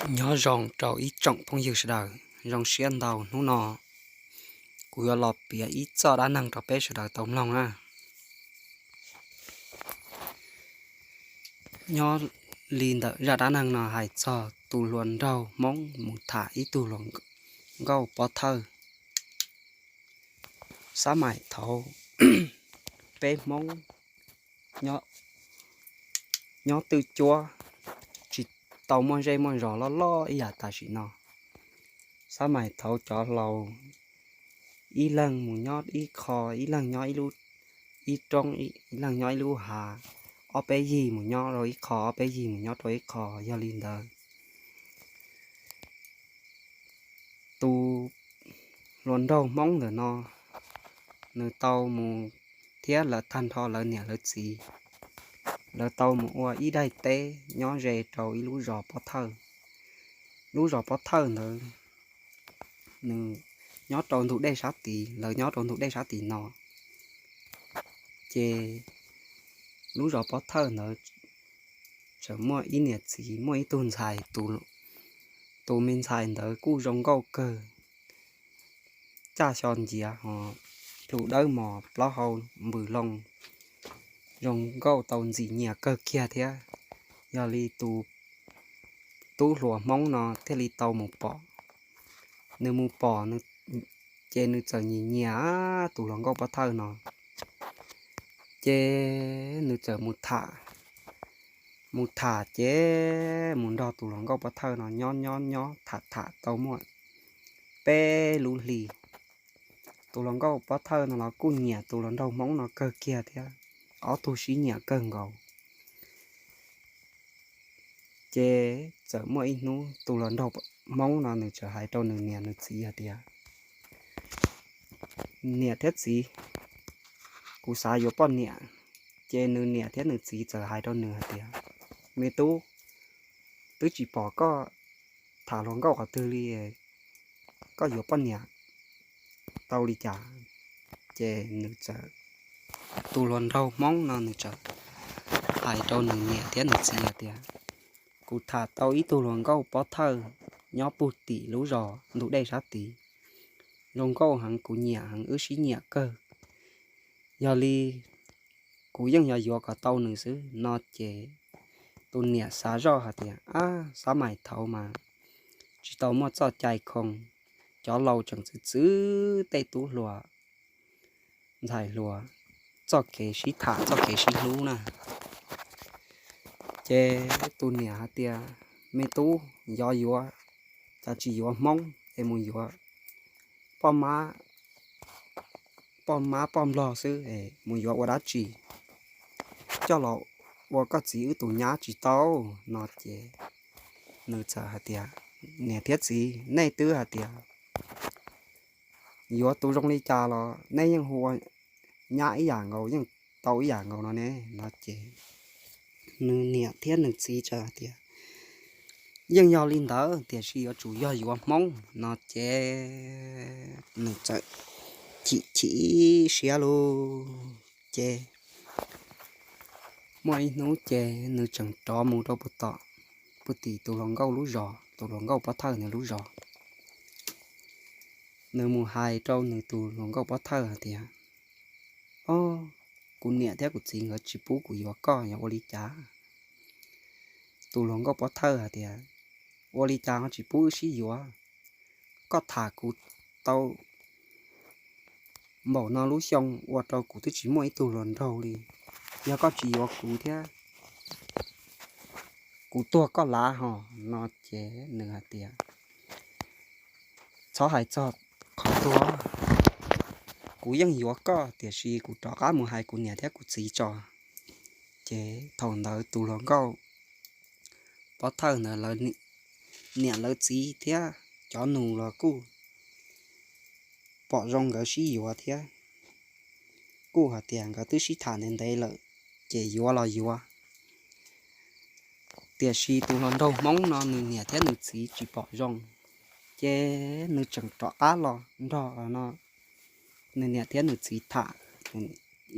Nyob zoo rau ib tsoom phooj ywg sawv daws, zoo siab ntau hnub no kuv yuav los piav ib txoj dab neeg rau peb sawv daws tau mloog na. Nyob li ntawm zaj dab neeg no hais txog tus hluas nraug Hmoob mus tham ib tug hluas nkauj pov thawj. Xab maim thaud peb Hmoob nyob twj cuab, tsis tau muaj zej muaj zos loj loj ib yam tam sim no. Xab maim thaud cov laus ib leeg mus nyob ib qho, ib leeg nyob ib lub, ib roob, ib leeg nyob ib lub hav, ob peb yig mus nyob rau ib qho, ob peb yig mus nyob rau ib qho. Yog li ntawd, tus hluas nraug Hmoob ntawm no, nws tau mus thiab lawv tag nrho lawv niam lawv txiv, lawv tau mus ua ib daim teb nyob ze rau ib lub zos pov thawj. Lub zos pov thawj ntawd, nws nyob rau ntug dej sab tid, lawv nyob rau ntug dej sab tid no. Ces lub zos pov thawj ntawd tseem muaj ib niam txiv muaj ib tug ntxhais, tus me ntxhais ntawd kuj zoo nkauj kawg, caj xyo nciav ho plhu dawb mos plaub hau npws loo, zoo nkauj tau ntxim nyiam kawg kiag thiab. Yog li tus tub hluas Hmoob no thiaj li tau mus pom. Nws mus pom, ces nws txawm nyiam nyiam tus hluas nkauj pov thawj no. Ces nws txawm mus tham, mus tham ces mus nrog tus hluas nkauj pov thawj no nyob nyob nyob tham tham tau muaj peb lub hlis. Tus hluas nkauj pov thawj no los kuj nyiam tus hluas nraug Hmoob no kawg kiag thiab, ob tug sib nyiam kawg nkaus. Ces txawm muaj ib hnub tus hluas nraug Hmoob no nws txawm hais rau nws niam nws txiv hais tias, niam thiab txiv, kuv xav yuav poj niam. Ces nws niam thiab nws txiv txawm hais rau nws hais tias, me tub, twb tsis pom koj tham hluas nkauj qhov twg li, koj yuav poj niam tau li cas? Ces nws txawm, tus hluas nraug Hmoob no nws txawm hais rau nws niam thiab nws txiv hais tias, kuv tham tau ib tug hluas nkauj pov thawj nyob puag tim lub zos ntug dej sab tid, zoo nkauj heev, kuv nyiam heev, wb sib nyiam kawg. Yog li kuv yeej yuav yuav kom tau nws xwb no. Ces tus niam xav zoj hais tias, ab, xab maim thaud mas tsis tau muaj txoj cai khoo, cov laus tseem txwv txwv tej tub hluas ntxhais hluas txoj kev sib tham txoj kev sib hlub na. Ces tus niam hais tias, me tub, yog yuav, cas tsis yuav Hmoob es mus yuav poj mab, poj mab poj nplog xwb es mus yuav ua dab tsi? Coj los ua koj txiv wb tus nyab tsis tau no. Ces nws txawm hais tias, niam thiab txiv, nej twb hais tias yuav tus zoo li cas los nej yeej hu ua nyab ib yam nkaus, yeej tau ib yam nkaus no ne no. Ces nws niam thiab nws txiv txawm hais tias, yeej yog li ntawd tiam sis yuav tsum yog yuav Hmoob no. Ces nws txawm chim chim siab lauj. Ces muaj ib hnub ces nws tseem rov mus rau puag tom, puag tim tus hluas nkauj lub zos, tus hluas nkauj pov thawj nws lub zos. Nws mus hais rau nws tus hluas nkauj pov thawj hais tias, o, kuv niam thiab kuv txiv nkawd tsis pub kuv yuav koj, yog ua li cas? Tus hluas nkauj pov thawj hais tias, ua li cas ho tsis pub wb sib yuav? Koj tham kuv tau npaum no lub xyoo ua rau kuv twb tsis muaj ib tug hluas nraug li. Yog koj tsis yuav kuv thiab kuv tuag koj lav ho no. Ces nws hais tias, txhob hais txog qhov tuag, kuv yeej yuav koj tiam sis kuv rov qab mus hais kuv niam thiab kuv txiv tso. Ces thaum ntawd tus hluas nkauj pov thawj ntawd lawv niam lawv txiv thiab cov nus los kuj pom zoo nkawd sib yuav thiab, kuj hais tias nkawd twb sib tham ntev ntev lawm, ces yuav los yuav. Tiam sis tus hluas nraug Hmoob no nws niam thiab nws txiv tsis pom zoo, ces nws tseem rov qab los nrog no, nws niam thiab nws txiv tham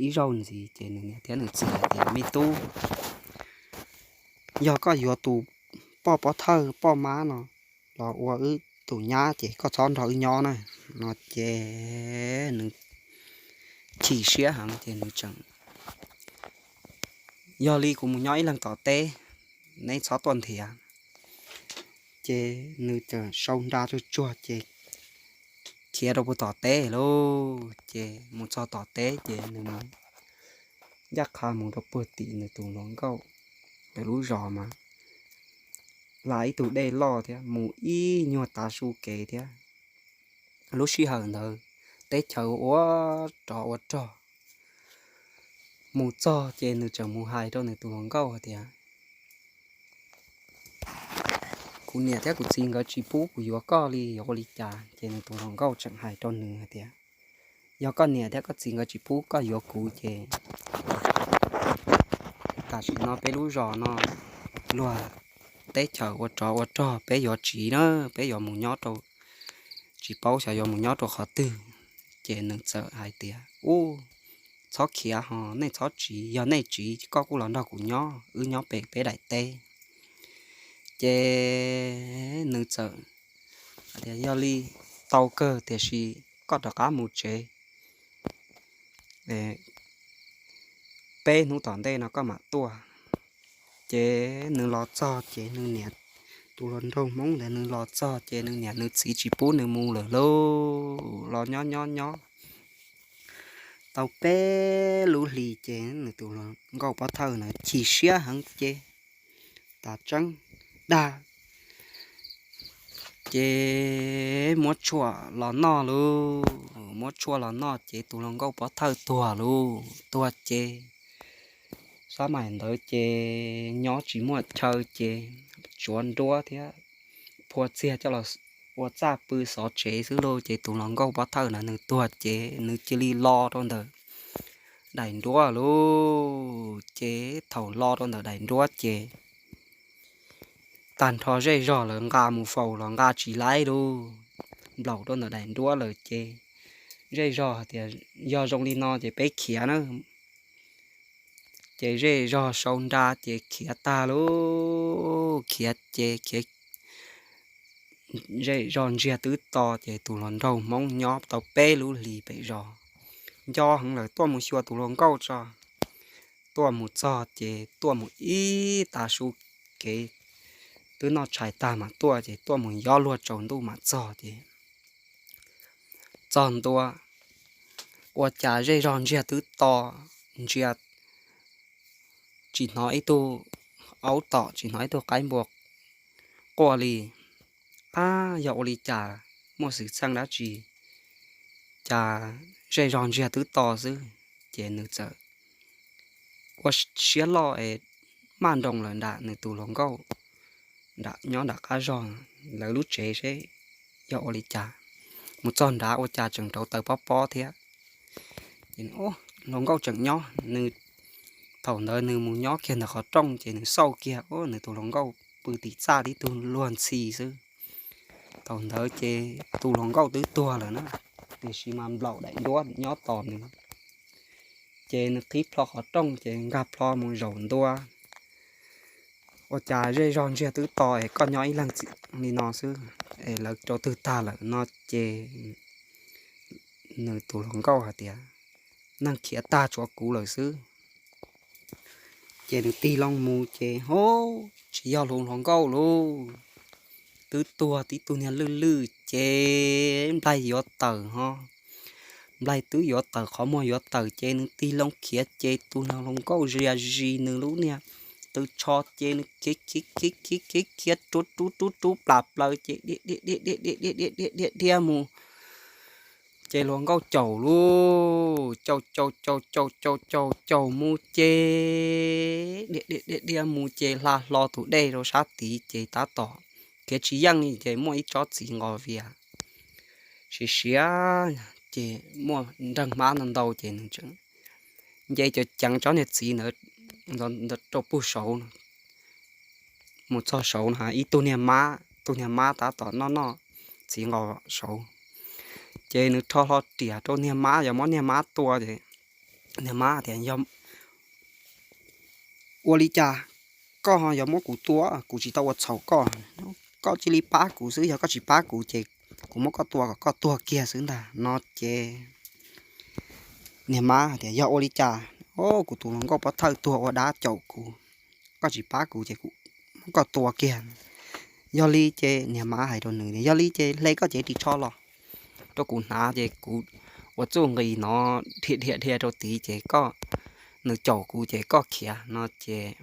ib zaug ntxiv, ces nws niam thiab nws txiv hais tias, me tub, yog koj yuav tus poj thawj poj mab no los ua wb tus nyab ces koj txhob nrog wb nyob na. No ces nws chim siab heev ces nws tseem, yog li kuv mus nyob ib leeg tom teb, neb txhob tuaj nrhiav. Ces nws txawm sau nra tsuag tsuag ces khiav rau puag tom teb lauj. Ces mus txog tom teb ces nws mus ncaj qha mus rau puag tim nws tus hluas nkauj lawv lub zos mas hla ib tug dej loj thiab mus ib nyuag tav su kev thiab. Lub sij hawm ntawd teb chaws ua rov ua rog. Mus txog ces nws tseem mus hais rau nws tus hluas nkauj hais tias, kuv niam thiab kuv txiv nkawd tsis pub kuv yuav koj li, yuav ua li cas? Ces nws tus hluas nkauj tseem hais rau nws hais tias, yog koj niam thiab koj txiv nkawd tsis pub koj yuav kuv ces tam sim no peb lub zos no luag teb chaws ua rov ua rog, peb yuav tsiv na, peb yuav mus nyob rau, tsis paub xyov yuav mus nyob rau qhov twg. Ces nws txawm hais tias, ub, txhob khiav ho, nej txhob tsiv, yog nej tsiv koj kuj los nrog kuv nyob, wb nyob pem peb daim teb. Ces nws txawm hais tias, yog li tau kawg, tiam sis koj rov qab mus tsev, peb hnub tom ntej no koj mam tuaj. Ces nws los txog ces nws niam, tus hluas nraug Hmoob ntawd nws los txog ces nws niam nws txiv tsis pub nws mus lawm lauj, los nyob nyob nyob tau peb lub hlis ces nws tus hluas nkauj pov thawj na chim siab heev ces tas tseeb dag ces muab tshuaj los noj lauj. Muab tshuaj los noj ces tus hluas nkauj pov thawj tuag lauj. Tuag ces sab maim ntawd ces nyob tsis muaj chaw ces tsuav nruab thiab phua txiag coj los ua txaj pw xov tsev xwb lauj. Ces tus hluas nkauj pov thawj na nws tuag ces nws cia li lo rau ntawm daim nruab lauj. Ces thaum lo rau ntawm daim nruab ces tag nrho zej zog lawv nqa mus faus los nqa tsis laib lauj. Nplaum rau ntawm daim nruab lawm ces zej zog tias, yog zoo li no ces peb khiav na. Ces zej zog sau nra ces khiav tag lauj. Khiav ces khiav zej zog ntsiag twb to ces tus hluas nraug Hmoob nyob tau peb lub hlis pem zos nco heev lawm tuaj mus xyuas tus hluas nkauj tso. Tuaj mus txog ces tuaj mus ib tav su kev, twb noj tshais tag mas tuaj ces tuaj mus yob luag tsaus ntuj mas txog ces txog ntua, ua cas zej zog ntsiag twb to, ntsia tsis hnov ib tug aub tom, tsis hnov ib tug qaib npua quaj li. Ab, yog ua li cas, muaj xwm txheej dab tsi, cas zej zog ntsiag twb to xwb? Ces nws txawm ua siab loj es maj nroos lawm nram nws tus hluas nkauj nram, nyob nram qab zog lawv lub tsev seb yog ua li cas. Mus txog nrad ua cas tseem rauv taws pob pob thiab. Hluas nkauj tseem nyob, nws thaum ntawd nws mus nyob kiag ntawm qhov rooj ces nws xauj kiag, nws tus hluas nkauj pw tim txaj tib tug luag ntxhi xwb. Thaum ntawd ces tus hluas nkauj twb tuag lawm na, tiam sis mas nplaum daim nruab nyob tos nws. Ces nws qhib plho qhov rooj ces nkag plho mus zaum ntua. Ua cas zej zog ntsiag twb to es koj nyob ib leeg li no xwb, es lawv rau twg tag lawm no? Ces nws tus hluas nkauj hais tias, neeg khiav tag tshuav kuv lawm xwb. Ces nws tig loo mus ces hub, tsis yog hluas nkauj lauj, twb tuag tib tug niag lwj lwj ces nplaig yuav tawm ho. Nplaig twb yuav tawm, qhov muag yuav tawm ces nws tig loo khiav ces tus niag hluas nkauj zias zis nws lub niag tw tsho ces nws khiav khiav khiav khiav khiav khiav rub rub rub rub plas plaws ces dhia dhia dhia dhia dhia dhia dhia dhia dhia mus. Ces hluas nkauj caum lauj, caum caum caum caum caum caum caum mus ces dhia dhia dhia dhia mus ces hla hlo tus dej rau sab tid ces tab tom khiav tsis yeej li ces muaj ib tsob txiv nqos vias siav siav ces muaj nreeg hmab ntau ntau ces nws tseem nce ceev ceev tsob niag txiv ntawd rau puag saud. Mus txog saud no ib tug niag mab, tug niag mab tab tom noj noj txiv nqos saud. Ces nws rho hlo riam rau niag mab, yog muab niag mab tua ces niag mab tias, yog ua li cas koj ho yuav muab kuv tua, kuv tsis tau ua txhaum koj. Koj cia li pab kuv xwb, yog koj tsis pab kuv ces kuv muab koj tua kom koj tuag kiag xwb ntag no ces niag mab tias, Yog ua li cas? O, kuv tus hluas nkauj pov thawj tuag ua dab caum kuv, koj tsis pab kuv ces kuv muab koj tua kiag. Yog li ces niag mab hais rau nws tias, Yog li ces hle koj cev ris tsho los rau kuv hnav ces kuv ua txuj nqis no dhia dhia dhia rau tid ces koj, nws caum kuv ces koj khiav no ces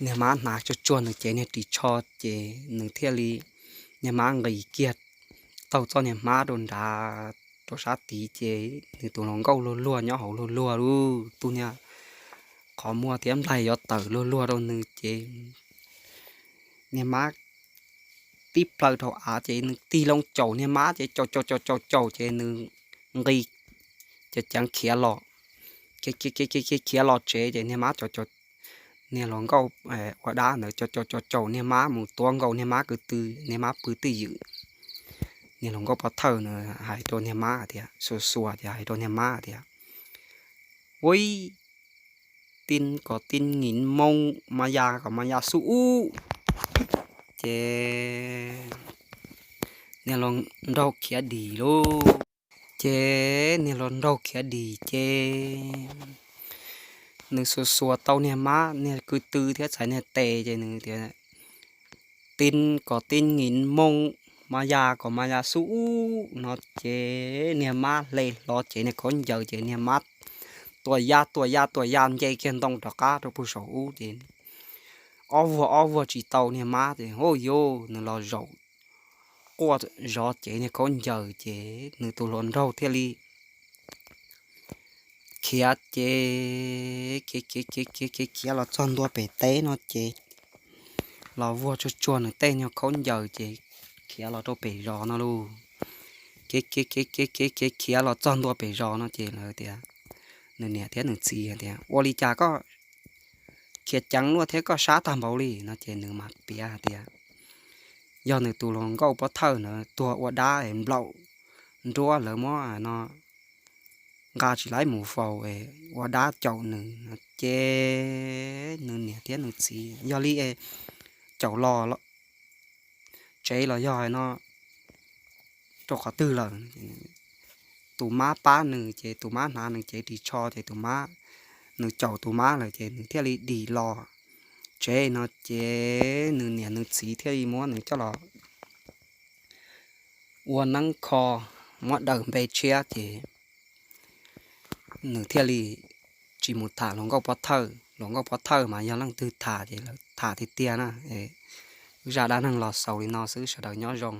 niag mab hnav tsuag tsuag nws cev niag ris tsho ces nws thiaj li, niag mab nqis kiag taug txoj niag hmab rau nrad rau sab tid ces nws tus hluas nkauj luag luag nyob hauv luag luag lub tus niag qhov muag thiab nplaig yuav tawm luag luag rau nws ces niag mab tib plaws rau av ces nws tig loo caum niag mab ces caum caum caum caum caum ces nws nqis ceev ceev khiav los, khiav khiav los tsev ces niag mab caum caum, niag hluas nkauj ua dab ntawd caum caum caum caum niag mab mus tuav nkaus niag mab ko tw, niag mab pw twj ywm. Niag hluas nkauj pov thawj nws hais rau niag mab tias, xuas xuas ces hais rau niag mab tias, Ua ib tin kom tin ngin moo, mas ya kom mas ya xub ub. Ces niag hluas nraug khiav dim lauj. Ces niag hluas nraug khiav dim ces nws xuas xuas tau niag mab niag ko tw thiab txhais niag tes ces nws tias, Tin kom tin ngin moo, mas ya kom mas ya xub ub no ces niag mab hle hlo cev niag khaub ncaws ces niag mab tuam ya tuam ya tuam ya nce kiag ntoo rov qab rau puag saum ub ces ob vuag ob vuag tsis tau niag mab ces hu yuj nws los zaum quaj zov cev niag khaub ncaws ces nws tus hluas nraug thiaj li khiav ces khiav khiav khiav khiav khiav khiav los txog ntua pem teb no ces los vuag tsuag tsuag nws tej nyuag khaub ncaws ces khiav los rau pem zos no lauj. Khiav khiav khiav khiav khiav khiav khiav los txog ntua pem zos no ces lawv tias, nws niam thiab nws txiv tias, Ua li cas koj khiav ceev luaj thiab koj sab tag npaum li? No ces nws mas piav hais tias, Yog nws tus hluas nkauj pov thawj ntawd tuag ua dab es nplaum nruab lawv muab no nqa tsis laib mus faus es ua dab caum nws no ces nws niam thiab nws txiv yog li es caum los tsev los yog hais no rau qhov twg lawm. Tus mab pab nws ces tus mab hnav nws cev ris tsho ces tus mab, nws caum tus mab lawm ces nws thiaj li dim los tsev no ces nws niam nws txiv thiaj li muab nws coj los ua neeb kho, muab daws npe tshiab ces nws thiaj li tsis mus tham hluas nkauj pov thawj. Hluas nkauj pov thawj mas yog leej twg tham ces lawv tham tiag tiag na. Wb zaj dab neeg los xaus li no xwb, sawv daws nyob zoo.